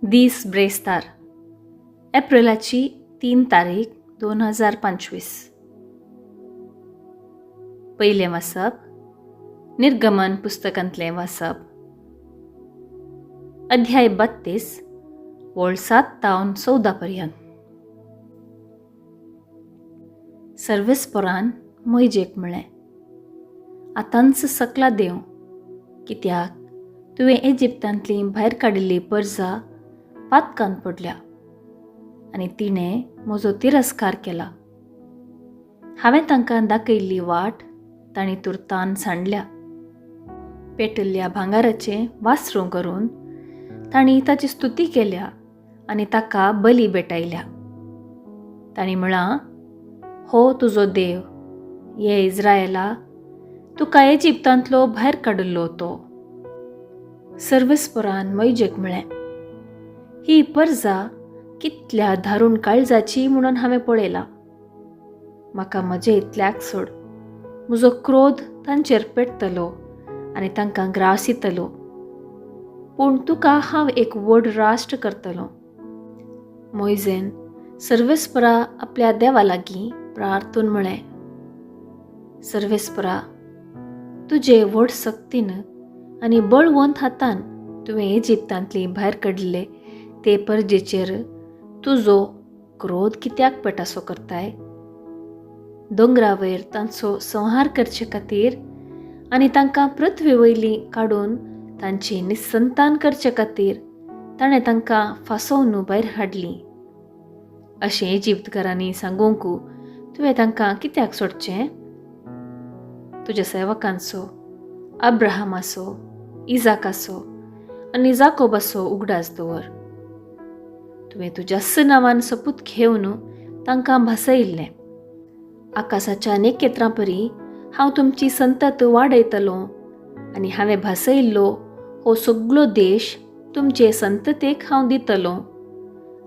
दीस ब्रेस्तार, एप्रिलाची 3 तारीख 2025. पयलें वाचप निर्गमन पुस्तकांतलें वाचप, अध्याय 32 वळ 7 तावन 14 पर्यंत. सर्वेस्परान मोयजेक म्हळें, आतांच सकला देंव, कित्याक तुवें इजिप्तांतली भायर काडिल्ली परजा पातकान पडल्या आनी तिणें म्हजो तिरस्कार केला. हांवें तांकां दाखयल्ली वाट तांणी तुर्तान सांडल्या. पेटल्ल्या भांगाराचें वासरूं करून तांणी ताची स्तुती केल्या आनी ताका बली भेटयल्या. तांणी म्हळां, हो तुजो देव, ये इज्रायला, तुका इजिप्तांतलो भायर काडिल्लो तो. सर्वेस्परान मोयजेक म्हळें, ही परजा कितल्या धारून काळजाची म्हणून हांवें पळयलां. म्हाका म्हजे इतल्याक सोड, म्हजो क्रोध तांचेर पेटतलो आनी तांकां ग्रास दितलो. पूण तुका हांव एक व्हड राष्ट्र करतलो. मोयजेन सर्वेस्परा आपल्या देवा लागीं प्रार्थून म्हळें, सर्वेस्परा, तुजे व्हड सक्तीन आनी बळवंत हातान तुवें इजिप्तांतली भायर काडिल्ले ते परजेचेर तुजो क्रोध कित्याक पेटासो करताय? दोंगरा वयर तांचो संहार करचे खातीर आनी तांकां पृथ्वी वयली काडून तांची निसंतान करचे खातीर ताणें तांकां फासोवन भायर हाडलीं. अशें इजिप्तकारांनी सांगूंक तुवें तांकां कित्याक सोडचें? तुज्या सेवकांचो, अब्राहमाचो, इजाकाचो आनी जाकोबाचो उगडास दवर. तुवें तुज्याच नांवान सपूत घेवन तांकां भासयिल्लें, आकाशाच्या नखेत्रां परी हांव तुमची संतत वाडयतलो आनी हांवें भासयिल्लो हो सगलो देश तुमचे संततेक हांव दितलो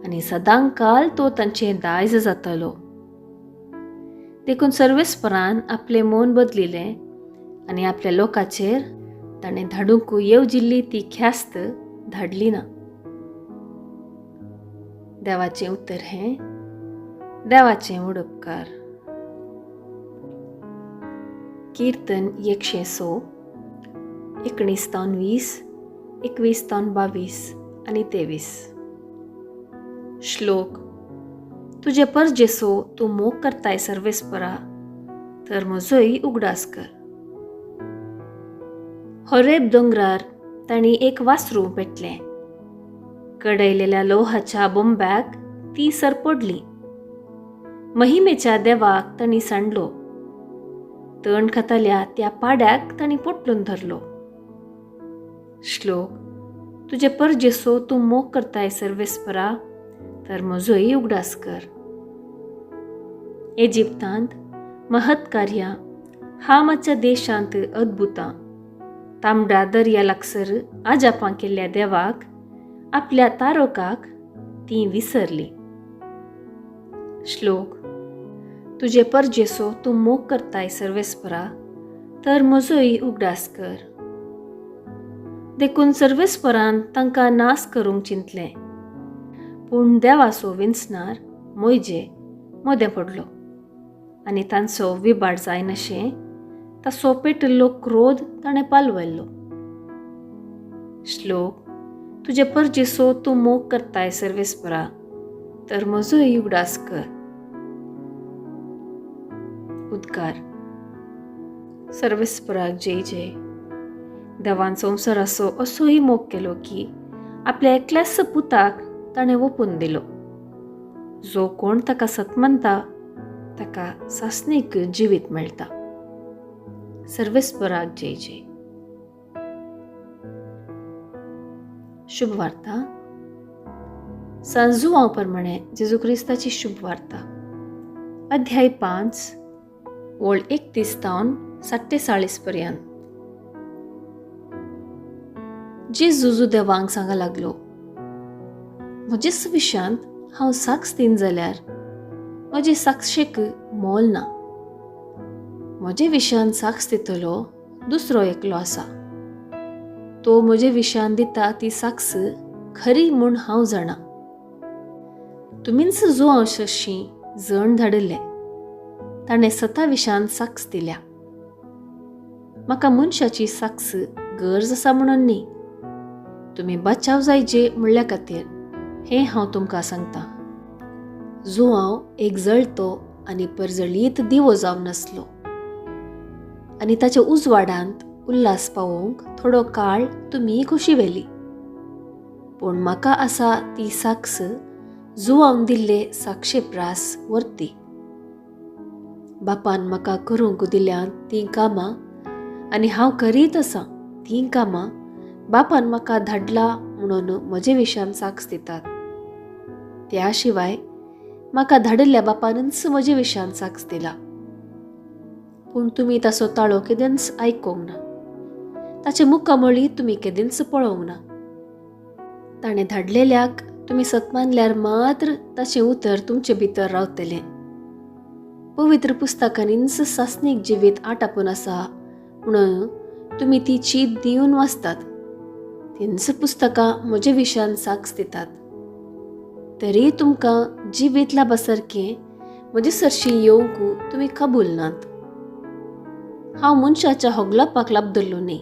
आनी सदांकाल तो तांचें दायज जातलो. देखून सर्वेस्परान आपलें मन बदलिलें आनी आपल्या लोकाचेर ताणें धाडूंक येवजिल्ली ती ख्यास्त धाडली ना. देवाचें उत्तर हें देवाचें उडपकार. कीर्तन 106, 19 तावन 20, 21 तावन 22 आनी 23. श्लोक. तुजे परजेसो तूं मोग करताय सर्वेस्परा, तर म्हजोय उगडास कर. होरेब दोंगरार तांणी एक वासरूं पेटलें. कडयलेल्या लोहाच्या बोंब्याक ती सरपडली. महिमेच्या देवाक तांणी सांडलो. तण खाताल्या त्या पाड्याक तांणी पोटलून धरलो. श्लोक. तुजे परजेसो तूं मोग करताय सर्वेस्परा, तर म्हजोय उगडास कर. इजिप्तांत महत्कार्यां, हामाच्या देशांत अद्भुतां, तांबडा दर्या लागसर आजापां केल्ल्या देवाक, आपल्या तारोकाक ती विसरली. श्लोक. तुजे परजेसो तूं मोग करताय सर्वेस्परा, तर म्हजोय उगडास कर. देखून सर्वेस्परान तांकां नास करूंक चिंतलें, पूण देवाचो विंचणार मोयजे मोदें पडलो आनी तांचो विबाड जायनाशें ताचो पेटिल्लो क्रोध ताणें पालवयलो. श्लोक. तुजे परजेसो तूं मोग करताय सर्वेस्परा, तर म्हजोय उगडास कर. उद्गार. सर्वेस्पराक जय जय. देवान संवसाराचो असोय मोग केलो की आपल्या एकल्याच पुताक ताणें ओपून दिलो. जो कोण ताका सतमनता ताका सासणीक जिवीत मेळटा. सर्वेस्पराक जय जय. शुभ वार्ता. सांजुआंव प्रमाणे जेजू क्रिस्ताची शुभ वार्ता, अध्याय 5 वळ 31 तावन 47 पर्यंत. जेजू जुदेवांक सांगा लागलो, म्हजेच विशयांत हांव साक्ष दीन जाल्यार म्हजे साक्षेक मोल ना. म्हजे विशयान साक्ष दितलो दुसरो एकलो आसा, तो म्हजे विशयान दिता ती साक्ष खरी म्हूण हांव जाणा. तुमीच जुवांव शशी जण धाडिल्लें, ताणें सता विशान साक्ष दिल्या. म्हाका मनशाची साक्ष गरज आसा म्हणून न्ही, तुमी बचाव जायचे म्हणल्या खातीर हें हांव तुमकां सांगता. जुवांव एक जळतो आनी परजळीत दिवो जावन नासलो आनी ताच्या उजवाडांत उल्हास पावोवंक थोडो काळ तुमी खोशी व्हेली. पूण म्हाका आसा ती साक्ष जुवावन दिल्ले साक्षे प्रास वर्ती. बापान म्हाका करूंक दिल्यांत तीं कामां आनी हांव करीत आसां तीं कामां बापान म्हाका धाडला म्हणून म्हजे विशयान साक्ष दितात. त्या शिवाय म्हाका धाडिल्ल्या बापानच म्हजे विशयान साक्ष दिला. पूण तुमी ताचो ताळो केदेंच आयकूंक ना, ताचे मुखामळी तुमी केदेंच पळोवंक ना. ताणें धाडलेल्याक तुमी सतमानल्यार मात्र ताचें उतर तुमचे भितर रावतलें. पवित्र पुस्तकांनीच सासणीक जिवीत आटापून आसा म्हणून तुमी ती चीत दिवन वाचतात. तींच पुस्तकां म्हजे विशयान साक्ष दितात. तरी तुमकां जिवीत लाबा सारकें म्हजे सरशीं येवंक तुमी कबूल नात. हांव मनशाच्या होगलापाक लाबदल्लो न्ही,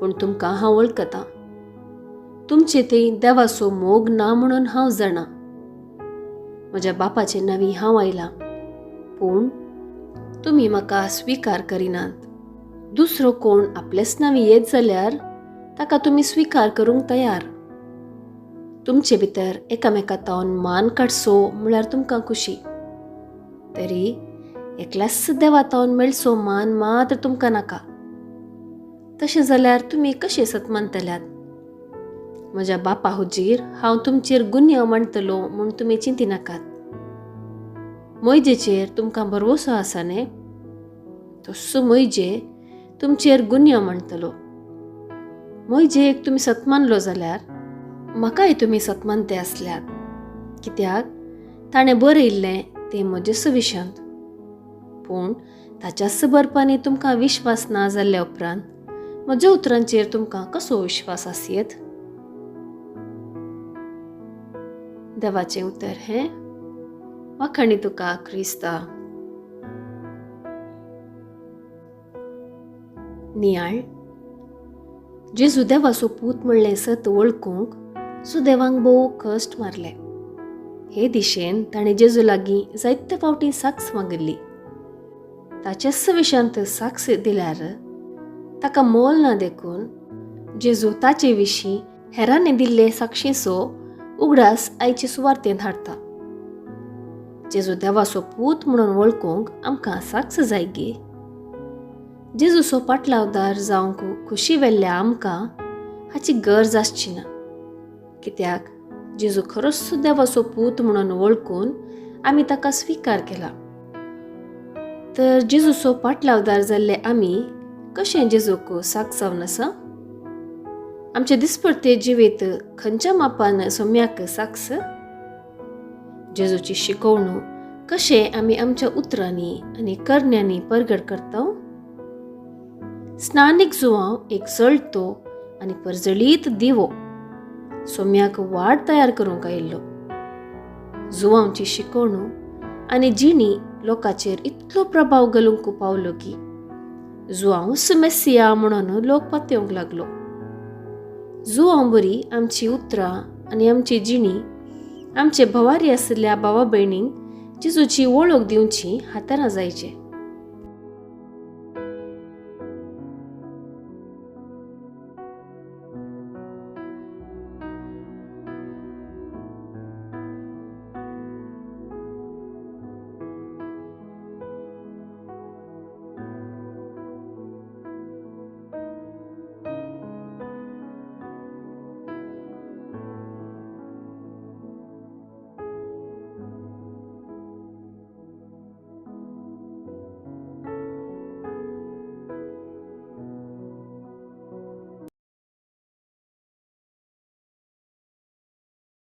पूण तुमकां हांव वळखतां. तुमचे थंय देवाचो मोग ना म्हणून हांव जाणा. म्हज्या बापाचे नांवी हांव आयलां, पूण तुमी म्हाका स्विकार करिनात. दुसरो कोण आपलेच नांवी येत जाल्यार ताका तुमी स्विकार करूंक तयार. तुमचे भितर एकामेका तावन मान काडचो म्हळ्यार तुमकां खुशी, तरी एकल्याच देवा तावन मेळचो मान मात्र तुमकां नाका. तशें जाल्यार तुमी कशें सत मानतल्यात? म्हज्या बापा हुजीर हांव तुमचेर गुन्यांव मांडटलो म्हूण तुमी चिंतिनाकात. मोयजेचेर तुमकां भरवसो आसा न्ही? तस्सो मोयजे तुमचेर गुन्यांव मांडटलो. मोयजेक तुमी सत मानलो जाल्यार म्हाकाय तुमी सतमानते आसल्यात, कित्याक ताणें बरयल्लें तें म्हजेच विशयांत. पूण ताच्याच बरपांनी तुमकां विश्वास ना जाल्ल्या उपरांत म्हज्या उतरांचेर तुमकां कसो विश्वास आसयेत? देवाचें उतर हें. वाखाणी तुका क्रिस्ता. नियाळ. जेजू देवाचो पूत म्हणलें सत वळखूंक सुदेवांक भोव कश्ट मारले. हे दिशेन ताणें जेजू लागीं जायते फावटी साक्ष मागिल्ली. ताच्याच विशयांत साक्ष दिल्यार ताका मोल ना देखून जेजू ताचे विशीं हेरांनी दिल्ले साक्षीचो उगडास आयचे सुवार्तेंत हाडटा. जेजू देवाचो पूत म्हणून वळखूंक आमकां साक्ष जाय गे? जेजूचो पाटलावदार जावंक खुशी वेल्ल्या आमकां हाची गरज आसची ना, कित्याक जेजू खरोच देवाचो पूत म्हणून वळखून आमी ताका स्विकार केला. तर जेजूचो पाटलावदार जाल्ले आमी कशें जेजूक साक्ष जावन आसा? आमचे दिसपडते जिवीत खंयच्या मापान सोम्याक साक्ष? जेजूची शिकवणूक कशें आमी आमच्या उतरांनी आनी करण्यांनी परगट करता? स्नानीक जुवांव एक जळतो आनी परजळीत दिवो सोम्याक वाट तयार करूंक आयिल्लो. जुवांवची शिकवणूक आनी जिणी लोकांचेर इतलो प्रभाव घालूंक पावलो की जुवांवच मेसिया म्हणून लोक पातयेवंक लागलो. जुवांव बरी आमची उतरां आनी आमची जिणी आमचे भवारी आशिल्ल्या भावा भयणींक जेजूची वळख दिवची हातारां जायचे.